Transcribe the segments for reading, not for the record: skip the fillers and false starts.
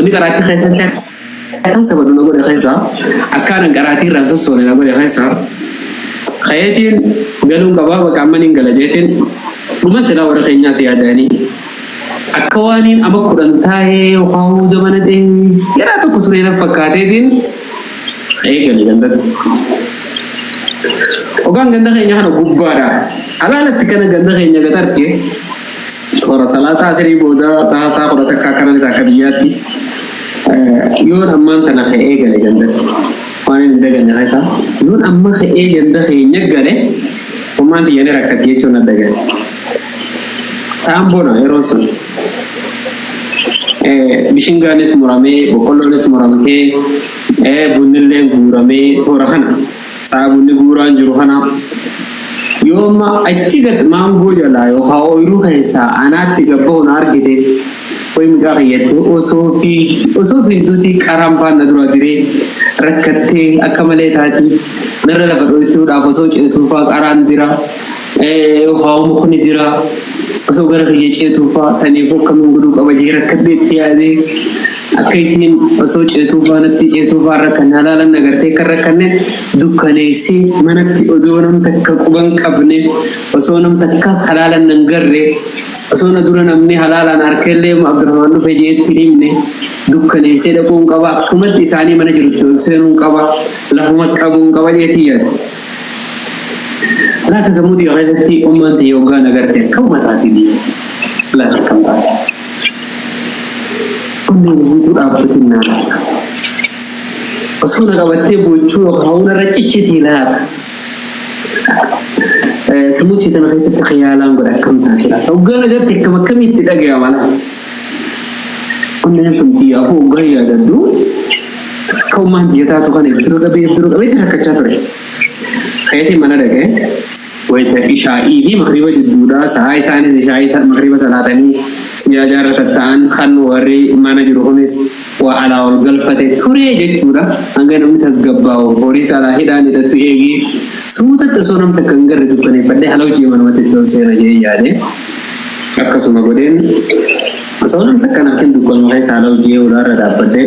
Wanni qaraatii keessatti akkan sabadu na godhe keessaa akkaanan qaraatii irraan sossoone na godhe keessaa kayeetiin galuun qabaa bakka amma niin gala jeetiin dhuman silaa warra keenyaas yaadanii akka waaniin ama 10 taa'ee yookaan zamana dheeraa tokko turee na fakkaateetiin ka'ee gale gandatti. Ogaan ganda keenya kana gubbaadha. Alaalatti kana ganda keenya gad arge Toora salaataa asirii booda tahaa sa'a 11 akkana ni ta'a akka biyyaatti. Yoon ammaan tana ka'ee gale gandatti. Waan hin daganne keessa. Yoon amma ka'ee ganda keenya gale ummaan tiyya ni rakkatti jechuun na dagane. Sa'aan bona yeroo sun. Bishingaanis muramee, boqqolloonis muramtee, bunnilleen guuramee toora kana. Sa'a bunni guuraan jiru kana yoo amma achi gad maangoo jalaa yookaan ooyiruu keessaa anaatti gad bahu na argite way mucaa kiyyatti osoo fiig osoo fiigduuti qaraan faan na dura diree rakkattee akka malee taati narra lafa dhoytuudhaaf osoo ceetuufaa qaraan dira yookaan mukni dira osoo gara kiyya ceetuufaa saniifuu akkamiin godhuu qaba jee rakkadhee itti yaadee Akka isiin osoo ceetuu faanatti ceetuu faan rakkanne halaalan agartee akka hin rakkanne dukkaneessee manatti odoo nam takka quba hin qabne osoo nam takkaas halaalan nan garre osoo na dura namni halaalaan harkeellee Abdurrahmaan dhufe jeetti hin himne dukkaneessee dhaquun qaba akkumatti isaanii mana jirutti ol seenuun qaba lafuma qabuun qaba jeetii yaade. Laata sammuu tiyya keessatti ummaan tiyya hoggaa na garte akkamuma taati laata akkam taati? Onneen isiituu dhaabbatin naa laata? Osoo na qabattee boochuu yookaan narra ciccitii laata? Sammuu tiyya tana keessatti khiyaalaan godha akkam taati laata? Hoggaa na garte akkam akkamitti dhagayama laata? Onneen tun tiyyaafuu hoggaa yaadadhu akka ummaan tiyya taatu kana if dura qabee if dura qabeetti rakkachaa ture. Ka'eetiin mana dhaqe. Wayita ishaa'ii fi magriiba jidduudha. Sa'aa isaanis ishaa'ii magriiba salaatanii sijaajaa irra tatta'an kan warri mana jiru kunis waa alaa ol galfate ture jechuudha. Hanga namni tasgabbaa'u horii alaa hidhaan hidhatu eegee suutatti osoo nam takka hin garre dukkaneeffadhee hala hojii manumatti itti ol seena jedhee yaade. Akkasuma godheen osoo nam takka hin arkin dukkanuma keessa hala hojii ulaarra dhaabbadhee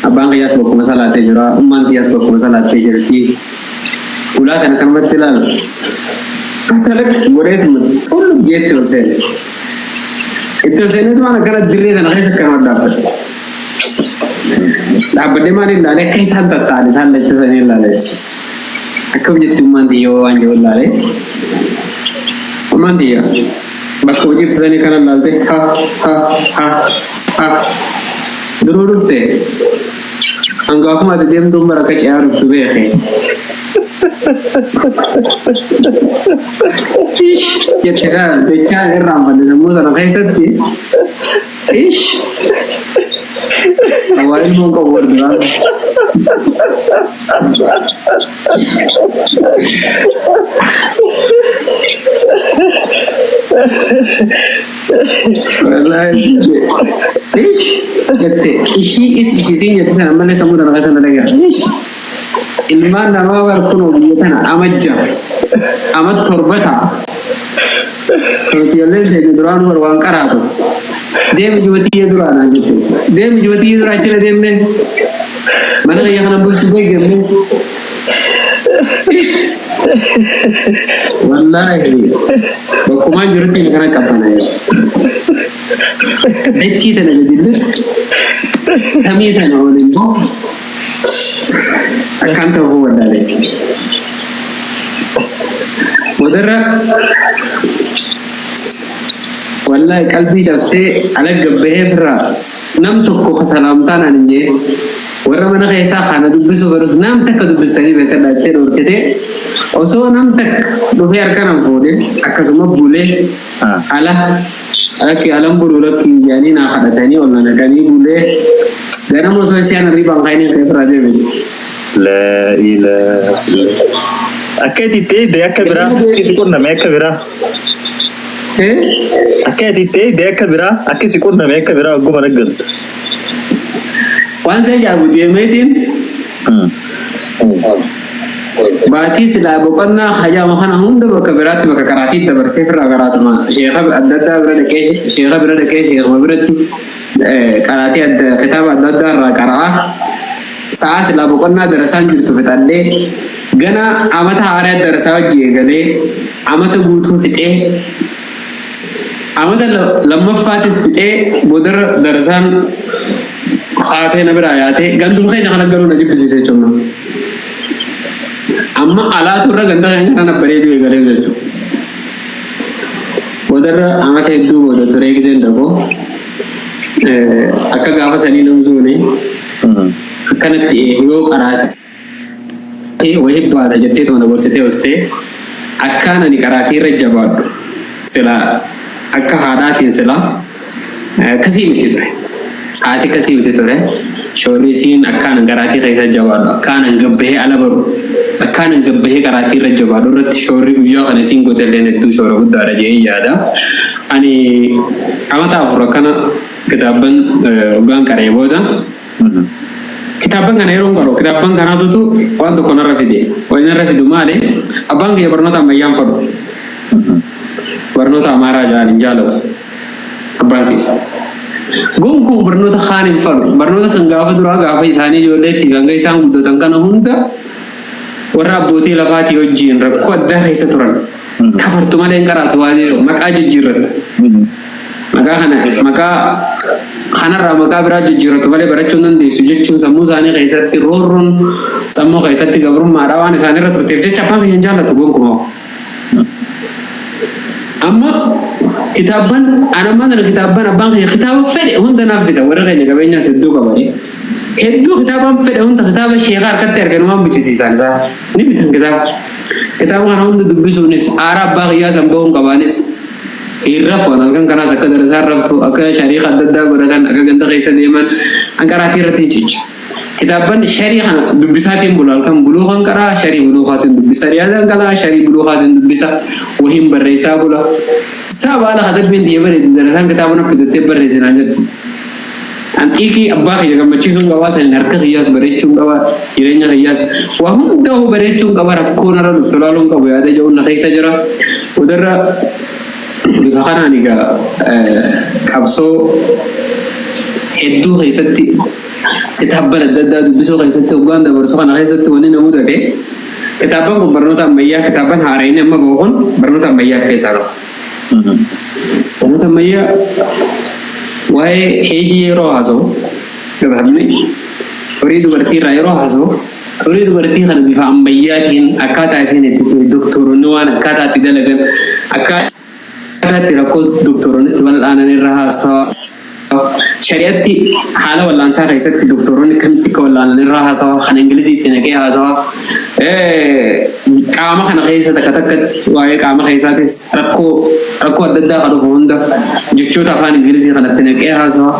Abbaan kiyyaas bakkuma salaatee jira. Ummaan tiyyaas bakkuma salaattee jirti. Ulaa kana akkanumatti ilaal. Fatalaq godheetuma xullub jeetti ol seene. Itti ol seeneetu waan akkana dirree tana keessa akkanuma dhaabbadhe. Dhaabbadhee maal ilaalee akka isaan tatta'an isaan lachuu sanii ilaale jechuudha. Akkam jetti ummaan tiyya waan jiru ilaalee. Ummaan tiyya bakka hojii sanii kana ilaalte ha ha ha ha Duruu dhufte hangaafuma ati deemtuun bara akka ce'aa dhuftu beeke. Ish jette kaa jechaan irraanfanne sammuu sana keessatti. Ish Waa ilmoon qabu warri duraa. Wallaahi ish jette ishii is ishii siin jette sana ammallee sammuu tana keessa na dhagaya. Ish ilmaan namaa bar kunoo biyya tana amajja ama torba ta'a. Ijoolleen teenya duraan bar waan qaraatu. Deemi jibatiyya duraa naan jette. Deemi jibatiyya duraa achira deemne. Mana kiyya kana bulchu beekamne. Wallaahi bakkumaan jirutti inni kana qabbanaa. Dachii tana gadi lixu samii tana ol immoo akkaan ta'uu wallaale. Boodarra wallaahi qalbii cabsee ala gabbahee firraa nam tokko ka salaamtaa naan hin jee warra mana keessaa kana dubbisuu fedhus nam takka dubbistanii beekadhaa jettee dhoorkitee osoo nam takka dhufee harka nan fuudhin akkasuma bulee ala lakki alan buluu lakki jedhanii naa kadhatanii ol na naqanii bulee ganama osoo isaan hirribaan ka'anii ka'ee biraa deeme. Laa ilaaha illallah. Akka itti itti eegde akka biraa akka si qunname akka biraa. Eh? Akka itti itti eegde akka biraa akka si qunname akka biraa ogguma naggaltu. Waan si ajaa'ibu deemeetiin Baatii silaa boqonnaa hajaama kana hunda bakka biraatti bakka qaraatii dabarsee firraa qaraatuma sheekha adda addaa bira dhaqee sheekha bira dhaqee sheekuma biratti qaraatii adda kitaaba adda addaa irraa qara'aa sa'aa silaa boqonnaa darasaan jirtu fixadhee gana amata haaraa darasaa hojii eegalee amata guutuu fixee amata lammaffaatis fixee boodarra darasaan haatee na biraa yaatee ganduma keenya kana galuu na jibbisiise jechuudha. Amma alaatu irra ganda keenya kana bareedu eegalee jechuudha. Boodarra amata hedduu booda turee giseen dhaqu akka gaafa sanii nam goone akkanatti yoo qaraatee wayii baata jettee toona gorsitee hostee akkaan ani qaraatii irra jabaadhu sila akka haadhaatiin sila akkasii miti ture. Haati akkasii miti ture. Shoorri isiin akkaan qaraatii keessa jabaadhu akkaan an gabbahee ala baru akkaan an gabbahee qaraatii irra jabaadhu irratti shoorri guyyaa kana isiin goote illee hedduu shoora guddaadha jedhee yaada. Ani amata 4 akkana kitaabban hoggaan qaree booda kitaabban kana yeroo qaru kitaabban kanaatutu waan tokko narra fide. Waan narra fidu maali? Abbaan kiyya barnoota ammayyaan fadhu. Barnoota Amaaraa jaan hin jaalatu. Abbaan kiyya. Gonkumaa barnoota kaan hin fadhu. Barnoota san gaafa duraa gaafa isaanii ijoolleetiif hanga isaan guddatan kana hunda warra abbootii lafaatii wajjin rakkoo addaa keessa turan. Kafartu malee hin qaraatu waa jedhu maqaa jijjiirratta. Maqaa kana maqaa kanarraa maqaa biraa jijjiirratu malee barachuu hin dandeessu jechuun sammuu isaanii keessatti roorroon sammuu keessatti gabrummaadha waan isaanirra turteef jecha abbaan kiyya hin jaallatu gonkumaa. Amma kitaabban anammaa kana kitaabban abbaan kiyya kitaaba fedhe hunda naaf fida warra keenya qabeenyaas hedduu qabani. Hedduu kitaabaan fedhe hunda kitaaba sheekaa harkatti argan waan bichisiisan isaa ni bitan kitaaba. Kitaaba kana hunda dubbisuunis aara abbaa kiyyaa san bahuun qabaanis hin rafu halkan kanaas akka darasaan raftu akka shariika adda addaa godhatan akka ganda keessa deeman an qaraatii irratti hin cicha. Kitaabban sharii kana dubbisaatiin bula halkan buluu kan qaraa sharii buluukaatiin dubbisa riyaadaan qalaa sharii buluukaatiin dubbisa wahiin barreessaa bula. Isaa baala katabbiin tiyya bareeddu darasaan kitaaba na fidattee barreessinaan jetti. An xiiqii abbaa kiyya gammachiisuun qabaa saniin harka kiyyaas bareechuun qaba jireenya kiyyaas waa hundaa'u bareechuun qaba rakkoo narra dhuftu ilaaluun qabu yaada jedhuun na keessa jira. Boodarra bifa kanaan egaa qabsoo hedduu keessatti kitaabban adda addaa dubbisuu keessatti hoggaan dabarsu kana keessatti wanni na mudate kitaabban kun barnoota ammayyaa kitaabban haara'inni amma bahu kun barnoota ammayyaa of keessaa qaba. Barnoota ammayyaa waa'ee heejii yeroo haasa'u kitaabni xurii dubartii irraa yeroo haasa'u xurii dubartii kana bifa ammayyaatiin akkaataa isiin itti doktoronni waan akkaataa itti dalagan akkaataa itti rakkoo doktoronni itti wal'aanan irra haasa'a. Shari'atti haala wal'aansaa keessatti doktoroonni akkamitti akka wal'aanan irraa haasawa, kan Ingiliziitti naqee haasawa. Qaama kana keessa takka takkatti waa'ee qaama keessaatis rakkoo rakkoo adda addaa kan dhufu hunda jechoota afaan Ingilizii kanatti naqee haasawa.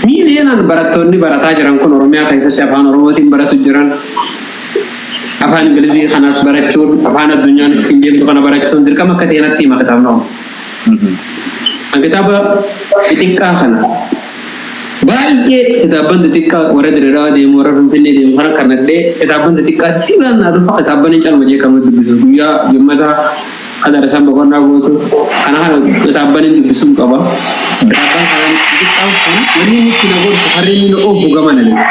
Miiliyoonaan barattoonni barataa jiran kun Oromiyaa keessatti afaan Oromootiin baratu jiran. Afaan Ingilizii kanas barachuun afaan addunyaan ittiin deemtu kana barachuun dirqama akka ta'e natti hima kitaabni. An kitaaba xixiqqaa kana baay'ee kitaabban xixiqqaa warra Dirreedawaa deemu warra Finfinnee deemu kana kanadhee kitaabban xixiqqaa dilaan naa dhufa kitaabban hin calma jee kan dubbisu guyyaa jimmataa kan darasaan boqonnaa gootu kana kana kitaabban hin dubbisuun qaba. Kitaabban kana xixiqqaan kun wanni inni itti na gorsu harri inni na oofu gamana jechuudha.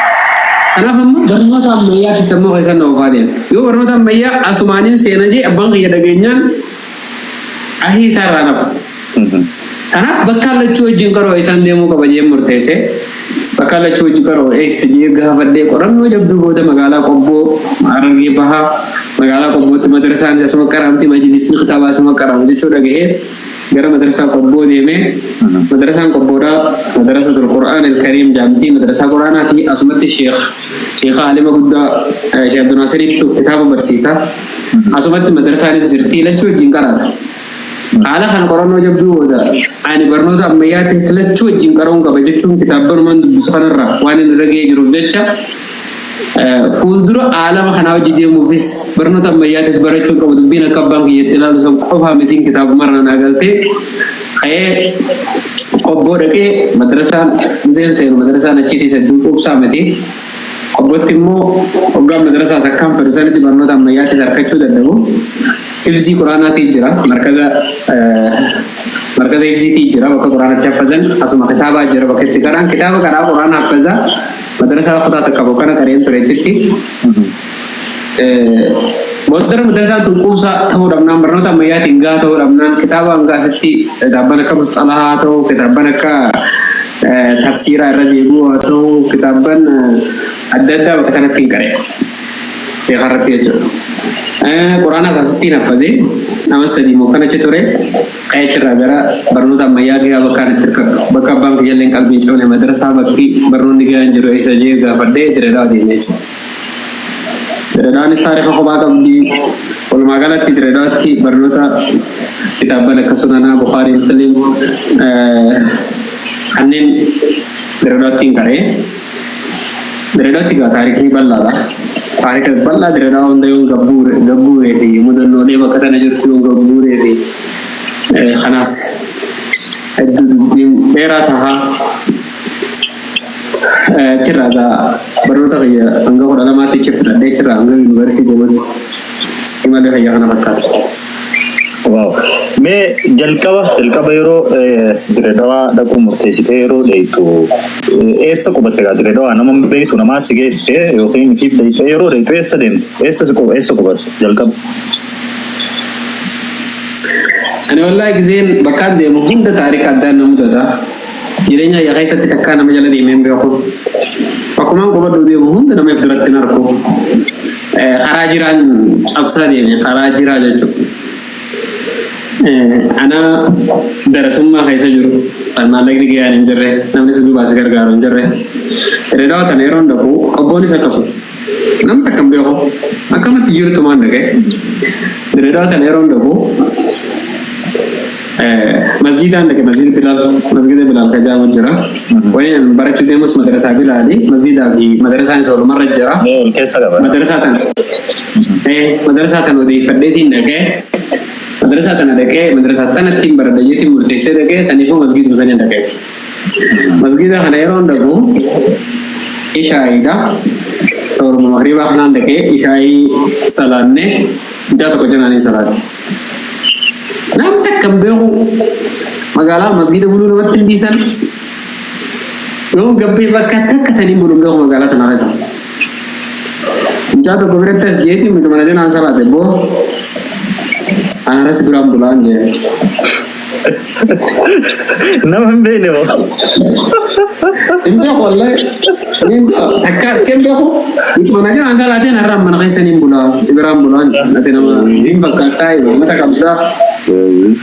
Kanaaf amma barnoota ammayyaatti sammuu keessan na oofaa deema. Yoo barnoota ammayyaa asumaaniin seena jee abbaan kiyya dhageenyaan ahii isaa irraa nafu. Kanaaf bakka lachuu wajjin qaroo isaan deemuu qaba jeen murteesse. Bakka lachuu wajjin qaroo eessa jee gaafadhee qorannoo jabduu booda magaalaa Qobboo Harargee Bahaa magaalaa Qobbootti madrasaan asuma qaraamti majlisni kitaabaa asuma qaraamu jechuu dhagahee gara madrasaa Qobboo deemee madrasaan Qobboodhaa madrasatul Qur'aan al-Kariim jaamtii madrasaa Qur'aanaati asumatti sheekh sheekha alima guddaa Sheekh Abdulnaasiriittu kitaaba barsiisa. Asumatti madrasaanis jirti lachuu wajjin qaraata. Haala kana qorannoo jabduu booda ani barnoota ammayyaa lachuu wajjin qaroon qaba jechuun kitaabbanumaan dubbisu kanarraa waan inni irra ga'ee jiruuf jecha fuuldura aalama kanaa hojii deemuufis barnoota ammayyaatis barachuu qabu dubbiin akka abbaan kiyyatti ilaalu san qofaa mitiin kitaabumarra naa galtee ka'ee Qobboo dhaqee madrasaan gizeen seenu madrasaan achiitis hedduu quubsaa miti. Qobbotti immoo hoggaan madrasaas akkaan fedhu sanitti barnoota ammayyaattis harkachuu dadhabu. Hifzii Quraanaatii jira. Markaza markaza hifziitii jira bakka Quraanatti haffazan. Asuma kitaabaa jira bakka itti qaraan. Kitaaba qaraa Quraana haffazaa. Madrasaa kutaa takka bokkana qareen ture achitti. Booddara madrasaan tun quubsaa ta'uu dhabnaan barnoota ammayyaatiin gahaa ta'uu dhabnaan kitaaba hanga asitti kitaabban akka musxalahaa haa ta'u kitaabban akka tafsiiraa irra deebi'uu haa ta'u kitaabban adda addaa bakka kanatti hin qaree sheeka irratti jechuudha. Quraanaas asitti hin haffazee nama sadii moo kan achi ture ka'ee achirraa gara barnoota ammayyaa gahaa bakka ani itti hirkadhu bakka abbaan kiyyallee qalbiin cabne madrasaa bakki barnoonni gahaan jiru eessa jee gaafadhee Diredawaa deeme jechuudha. Diredawaanis taarika kophaa qabdi. Walumaa galatti Diredawaatti barnoota kitaabban akka Sunanaa, Bukhaarii, Muslim kanneen Diredawaatti hin qaree. Diredawaatti egaa taarikni bal'aadha. Taarika bal'aa Diredawaa hunda yoon gabbuuree fi mudannoolee bakka tana jirtu yoon gabbuuree fi kanaas hedduu dubbiin dheeraa taha. Achirraa egaa barnoota kiyya hanga 12tti achi fudhadhee achirraa hanga yuunivarsiitii deemutti imalli kiyya kana fakkaata. Waaw. Mee jalqaba jalqaba yeroo Diredawaa dhaquu murteessitee yeroo dheeytu eessa qubatte gaa Diredawaa nama beektu namaa si geesse yookiin ifiif dheeyte yeroo dheeytu eessa deemte eessa si eessa qubatte jalqaba? Ani wallaahi gizeen bakkaan deemu hunda taarika addaan na mudata. Jireenya kiyya keessatti takkaa nama jala deemee hin beeku. Bakkumaan qubadhu deemu hunda nama if duratti hin arku. Karaa jiraan cabsaa deeme karaa jiraa jechuudha. Ana darasummaa keessa jiru kan maallaqni gahaan hin jirre namni si duubaa si gargaaru hin jirre. Dirreedawaa tana yeroon dhaqu qobboonis akkasuma. Namni takka hin beeku. Akkamatti jirtumaan dhaqe. Dirreedawaa tana yeroon dhaqu Masjiidaan dhaqe masjiida Bilaal masgiida Bilaal ka jaamu jira. Wani an barachuu deemus madrasaa Bilaali masjiidaa fi madrasaan isa walumarra jira. Mee ol keessa qaba. Madrasaa tana madrasaa tana odeeffadheetiin dhaqee madrasaa tana dhaqee madrasaa tanattiin baradha jeetiin murteessee dhaqee saniifuu masgiiduma saniin dhaqee jechuudha. Masgiida kana yeroon dhaqu ishaayiidha. Tooruma magriibaa kanaan dhaqee ishaayii salaannee mucaa tokko janaanii salaate. Namni takka hin beeku. Magaalaa masgiida buluu namatti hin dhiisan. Yoom gabbee bakka takka taniin bulu hin beeku magaalaa tana keessa. Mucaa tokko biratti as jeeti mucuma na janaan salaate boo. Ana irratti biraan bulaan jee. Nama hin beekne moo? Hin beeku wallahi. Niin takka arkee hin beeku. Mucuma na janaan salaatee narraan mana keessa niin bulaa. Si biraan bulaan jee. Ati nama hin fakkaattaa mata qabdaa.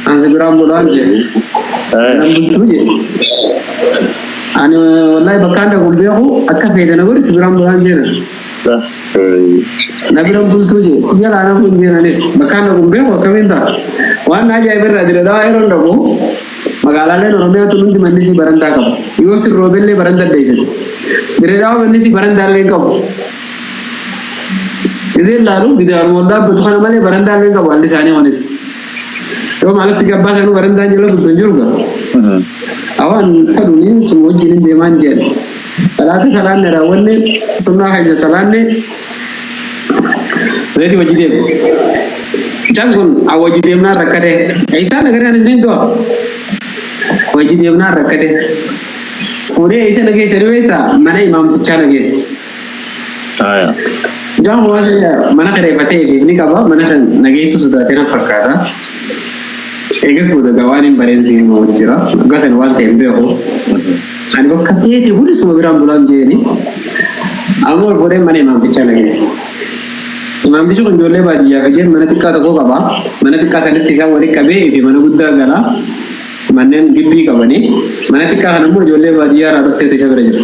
An si biraan bulaan jee. Nan bultuu jee. Ani wallahi bakkaan dhaqu hin beeku akka feete na godhi si biraan bulaan jeena. Na bira bultuu jee si jalaa na kun jeenanis bakkaan dhaqu hin beeku akkamiin ta'a. Waan na ajaa'iba irraa jira dawaa yeroo dhaqu magaalaaleen Oromiyaa tun hundi manni isii barandaa qabu. Yoo sin roobellee baranda dheessite. Dirree Dhawaa manni isii barandaallee hin qabu. Gizeen laalu gidaaruma ol dhaabbatu kana malee barandaallee hin qabu alli isaanii kunis. Yoo maalas gabbaa sanuu barandaan jala bultu hin jiru gaa. Awaan fedhuun sun wajjin hin deemaan jedhe. Salaata salaanne raawwanne sunnaa keenya salaanne zayitii wajji deemu. Mucaan kun wajji deemnaan rakkate. Eessaan agaree anis niin du'a. Wajji deemnaan rakkate. Fuudhee eessa na geesse ni beektaa? Mana imaamtichaa na geesse. Mucaan kun waan mana kireeffatee fi ni qaba. Mana san na geessu sodaatee na fakkaata. Eegas booda gaa waan hin bareen si himu jira. Waggaa sana waan ta'e hin beeku. Ani bakka feete buli suma biraan bulaan jeeni. Amma ol fuudhee mana imaamtichaa na geesse. Imaamtichi kun ijoollee baadiyyaa fidee mana xiqqaa tokko qaba. Mana xiqqaa sanitti isaan walitti qabee fi mana guddaa gala. Manneen gibbii qabanii. Mana xiqqaa kana immoo ijoollee baadiyyaa irraa dhufteetu isa bira jira.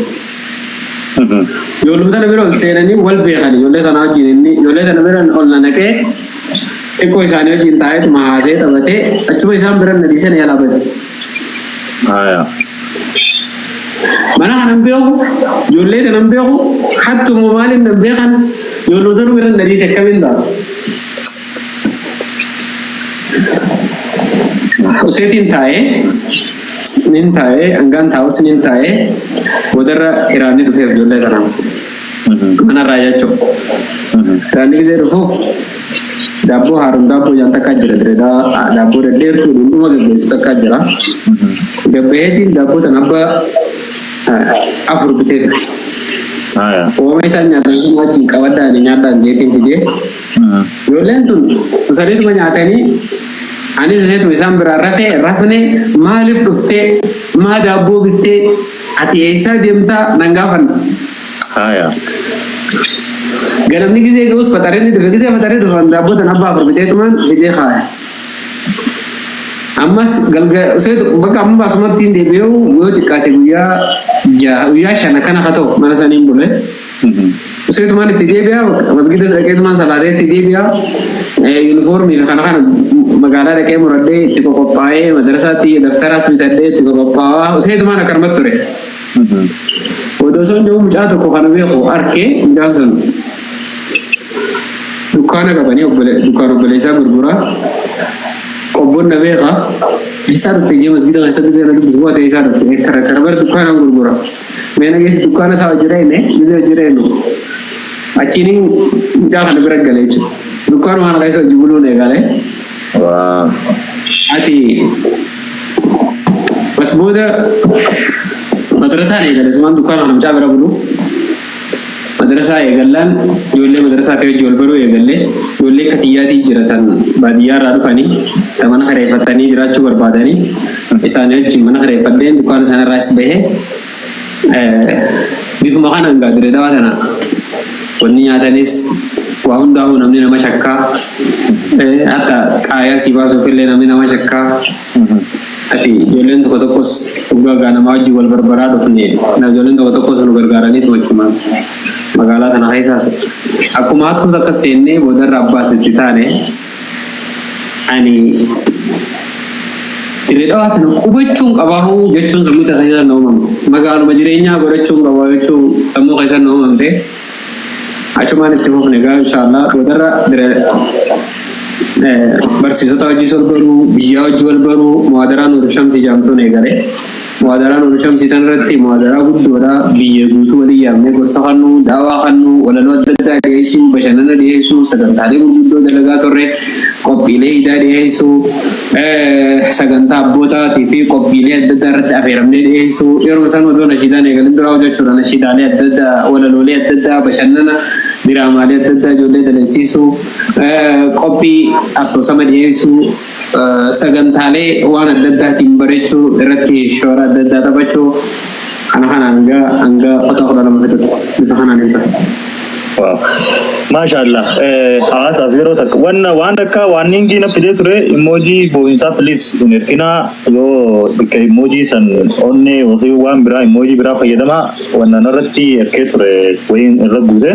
Ijoolluma tana bira ol seenanii wal beekan ijoollee tana wajjin inni ijoollee tana bira ol na naqee xiqqoo isaanii wajjin taa'eetuma haasee taphatee achuma isaan bira na dhiisee na jalaa bade. Mana kana hin beeku, ijoollee tana hin beeku, hattuma maaliin na hin beekan, ijoolluma tana bira na dhiise akkamiin ta'a? Useetiin taa'ee, nin taa'ee, hangaan taa'us nin taa'ee, boodarra hiraanni dhufeef ijoollee tanaaf. Manarraa jechuudha. Tiraanni gisee dhufuuf daabboo Haarun daabboo jaan takkaa jira Diredaa, daabboo dhedheertuu dhundhuma geggeessu takkaa jira. Gabbaheetiin daabboo tan abbaa 4 bitee fide. Ooma isaan nyaatan kun wajjin qabadhaan nyaadhaan jeetiin fidee. Ijoolleen tun sadiituma nyaatanii, anis isheetuma isaan biraa rafee rafne. Maaliif dhuftee, maa daabboo bittee, ati eessaa deemtaa nan gaafanna. Ganamni gizee ga'us faxareen dhufe, gizee faxaree dhufan daabboo tan abbaa 4 biteetumaan fidee kaaya. Ammas galga seetu bakka amma asumatti hin deebi'u, yoo xiqqaate guyyaa 6, guyyaa 5 akkana haa ta'u mana saniin bule. Seetumaan itti deebi'a, masgida dhaqeetumaan salaatee itti deebi'a. Yuunifoormii fi kana kana magaalaa dhaqee muradhee itti qoqophaa'ee, madarasaatti daftaraas bitadhee itti qoqophaa'aa seetumaan akkanumatti ture. Odoo osoo inni mucaa tokko kana beeku arkee, mucaan sun dukkaana qabanii dukkaan obboleessaa gurguraa, qobboon na beeka. Eessaa dhufte jee masgida keessatti seena dubbisu, bu'aa ta'e eessaa dhufte, kara kara bara dukkaanaan gurgura. Mee na geessi dukkaana isaa hojii reene, gisee hojii reenu achiin mucaa kana bira gale jechuudha. Dukkaanuma kana keessa hojii buluun eegale. Ati bas booda madrasaan eegale, sumaan dukkaana kana mucaa bira bulu. Madrasaa eegallaan ijoollee madrasaa ta'e wajjin wal baruu eegalle. Ijoollee akka tiyyaatii jiratan baadiyyaa irraa dhufanii ta mana kireeffatanii jiraachuu barbaadanii, isaanii wajjin mana kireeffadheen dukkaana sana irraas bahee bifuma kanaan gaa Dirree Dhawaa tana wanni nyaatanis waa hundaa'uu namni nama shakkaa, hatta qaayaa si baasuuf illee namni nama shakkaa. Ati ijoolleen tokko tokkos dhugaa gaa namaa wajjin wal barbaraa dhufne, ijoolleen tokko tokkos nu gargaaranii tumachumaan magaalaa tana keessaas akkuma hattuu takka seennee boodarra abbaas itti taane. Ani Dirree Dhawaa tana qubachuun qabaahuu jechuun sammuu keessa na uumamte. Magaaluma jireenyaa godhachuun qabaa jechuun sammuu keessa na uumamte. Achumaan itti fufne gaa inshaallah. Boodarra barsiisota wajjin wal baruu, biyyaa wajjin wal baruu, muwaadaraa Nuur Shamsii jaamtuun eegale. Muwaadaraa Nuur Shamsii tan irratti muwaadaraa guddoodha, biyya guutuu walii yaamnee gorsa kannuu, daawaa kannuu, walaloo adda addaa dhiyeessuu, bashannana dhiyeessuu, sagantaalee gurguddoo dalagaa turre, qophiilee iidaa dhiyeessuu, sagantaa abbootaatii fi qophiilee adda addaa irratti affeeramnee dhiyeessuu, yeroo san odoo nashiidaan eegalin duraa hojjechuudha, nashiidaalee adda addaa, walaloolee adda addaa, bashannana, diraamaalee adda addaa ijoollee dalagsiisuu, qophii asoosama dhiyeessuu, sagantaalee waan adda addaatiin bareechuu irratti shoora adda addaa taphachuu, kana kanaan hanga kutaa 12 fixutti bifa kanaan hin ture. Maasha Allah. Hawaasaaf yeroo takka wanna waan takka waan ningi na fidee ture, emoji boo'insaa please hin erginaa. Yoo bakka emoji san onnee yookiin waan biraa, emoji biraa fayyadamaa. Wanna narratti erkee ture wayiin irra guute,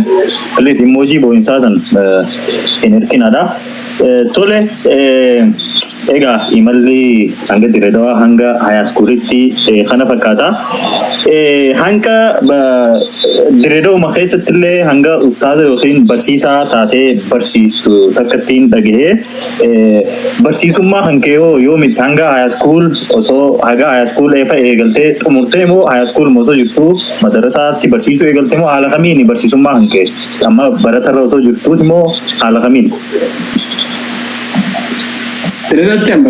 please emoji boo'insaa san hin erkinaadha. Tole, egaa imalli hanga Dirree Dhawaa hanga high schoolitti kana fakkaata. Hanga Dirree Dhawuma keessatti illee hanga ustaaza yookiin barsiisaa taatee barsiistu takkattiin dhagahee, barsiisummaa kan kee hoo yoomitti, hanga high school osoo haga high school eefa eegaltee xumurtee moo high school osoo jirtu madarasaatti barsiisuu eegalte moo haala kamiin barsiisummaa kan kee, amma baratarra osoo jirtuuti moo haala kamiin? Dirreetti an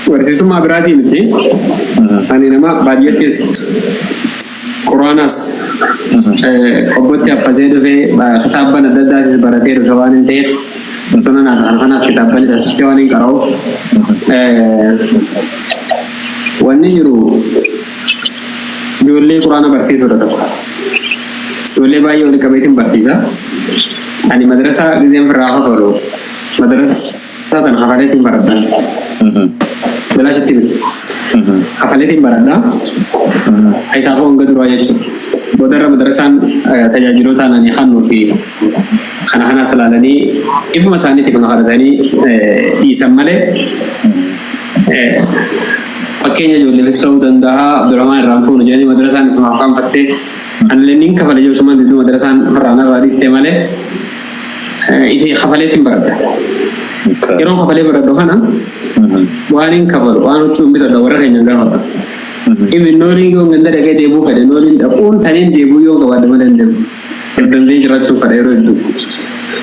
barsiisummaa biraatii miti. Ani nama baadiyyaattis quraanaas qobbotti affasee dhufee, kitaabban adda addaatis baratee dhufe waan hin ta'eef, sunanaa fi kana kanaas kitaabbanis asitti waan hin qara'uuf, wanni jiru ijoollee quraana barsiisuudha tokko. Ijoollee baay'ee walitti qabeetiin barsiisa. Ani madrasaa gizeen firraa kafalu, madrasaa tan kafaleetiin baradha. Bilaashitti miti. Kafaleetiin baradha. Isaafuu hanga duraa jechuudha. Boodarra madrasaan tajaajiloota ani kannuu fi kana kanaas ilaalanii ifuma isaaniitiif na kadhatanii dhiisan malee, fakkeenya ijoolleefis ta'uu danda'a. Abdurrahmaan irraan fuunu jedhanii madrasaan ifumaaf kaanfattee, anillee nin kafale jiru sumaan diduu madrasaan irraa narraa dhiiste malee, ifi kafaleetiin baradha. Yeroo kafalee baradhu kana waan hin kafalu, waan huccuu hin bitadha, warra keenya gaafadha. Even nooliin yoo ganda dhaqee deebuu fedhe, nooliin dhaquun taniin deebuu yoo qabaadhe malee hin deemu. Of danda'ee jiraachuu fedha yeroo hedduu.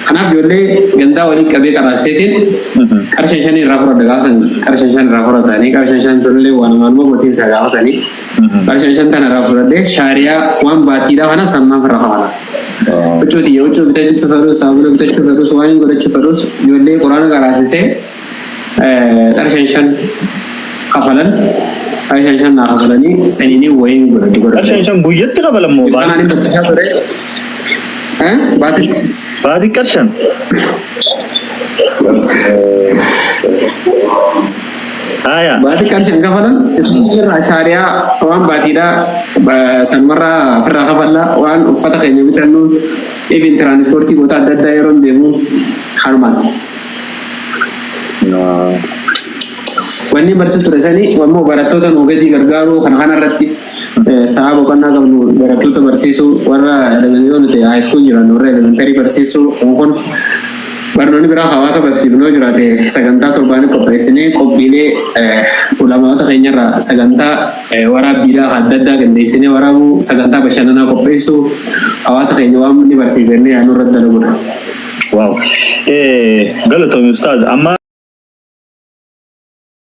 Kanaaf ijoollee gandaa waliin qabee qaraaseetiin qarshan 5 irraa fudhadha. Gaafa san qarshan 5 irraa fudhatanii, qarshan 5 sunillee waan maaluma qotiinsa gaafa sanii, qarshan 5 tana irraa fudhadhee shaariyaa waan baatiidhaa kana sammaaf irra kafala. Huccuu tiyya, huccuu bitachuu fedhus, saamuna bitachuu fedhus, waan hin godhachuu fedhus, ijoollee quraana qaraasisee qarshan 5 kafalan, qarshan 5 naa kafalanii saniinii wayiin godhadhu godhadhe. Qarshan 5 guyyatti kafalan moo Kanaan baatitti? hin barsiisaa ture. Baatitti. Baatii qarshan. Haya. Baatii qarshan kafalan, isaan irraa shaariyaa waan baatiidhaa sanumarraa ofirraa kafalla, waan uffata keenya bitannu, even tiraanispoortii goota adda addaa yeroo deemu kanumaan. Wanni barsiisu ture sanii ammoo barattoota nuu gadi gargaaruu kana kanarratti sa'a boqonnaa qabnu barattoota barsiisuu, warra yoo nuti high school jiran warra elementary barsiisuu kun, barnoonni biraa hawaasa barsiifnoo jiraate sagantaa torbaanii qopheessinee, qophiilee ulamaota keenyarraa sagantaa waraabbiidhaa adda addaa qindeessinee waraabuu, sagantaa bashannanaa qopheessuu, hawaasa keenya waan inni barsiisannee yaadnu irratti dalagudha. Wow. Galatoomi ustaaz. Amma